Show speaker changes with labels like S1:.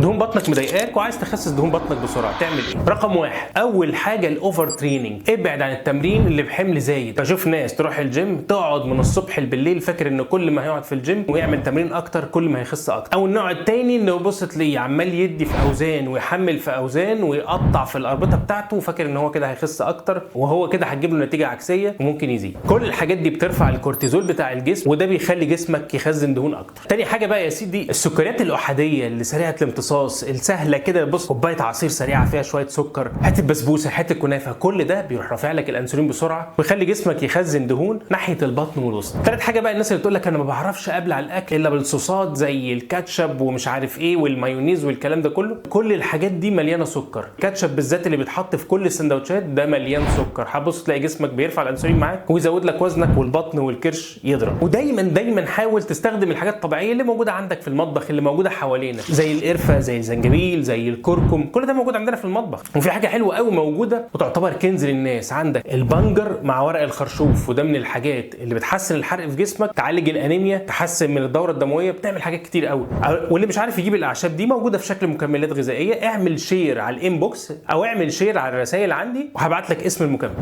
S1: دهون بطنك مضايقاك وعايز تخسس دهون بطنك بسرعه، تعمل ايه؟ رقم واحد، اول حاجة ال overtraining. ابعد عن التمرين اللي بحمل زايد. بشوف ناس تروح الجيم تقعد من الصبح بالليل، فاكر ان كل ما هيقعد في الجيم ويعمل تمرين اكتر كل ما هيخس اكتر. او النوع التاني انه يبص تلاقيه عمال يدي في اوزان ويحمل في اوزان ويقطع في الاربطه بتاعته، وفاكر ان هو كده هيخس اكتر، وهو كده هتجيب له نتيجة عكسية وممكن يزيد. كل الحاجات دي بترفع الكورتيزول بتاع الجسم، وده بيخلي جسمك يخزن دهون اكتر. تاني حاجة بقى يا سيدي، السكريات الاحاديه اللي سريعة الامتصاص السهلة كده، بص كوباية عصير سريعة فيها شوية سكر، حتة بسبوسه، حتة كنافه، كل ده بيروح رافع لك الانسولين بسرعة ويخلي جسمك يخزن دهون ناحية البطن والوسط. تالت حاجة بقى، الناس اللي تقول لك انا ما بعرفش ابلع الاكل الا بالصوصات زي الكاتشب ومش عارف ايه والمايونيز والكلام ده كله، كل الحاجات دي مليانة سكر. الكاتشب بالذات اللي بيتحط في كل السندوتشات ده مليان سكر. هتبص تلاقي جسمك بيرفع الانسولين معاك ويزود لك وزنك والبطن والكرش يضرب. ودايما دايما حاول تستخدم الحاجات الطبيعية اللي موجودة عندك في المطبخ، اللي موجودة حوالينا، زي القرفه، زي الزنجبيل، زي الكركم، كل ده موجود عندنا في المطبخ. وفي حاجة حلوة قوي موجودة وتعتبر كنز للناس، عندك البنجر مع ورق الخرشوف، وده من الحاجات اللي بتحسن الحرق في جسمك، تعالج الانيميا، تحسن من الدورة الدمويه، بتعمل حاجات كتير قوي. واللي مش عارف يجيب الاعشاب دي موجودة في شكل مكملات غذائية، اعمل share على ال inbox او اعمل share على الرسائل عندي وهبعت لك اسم المكمل.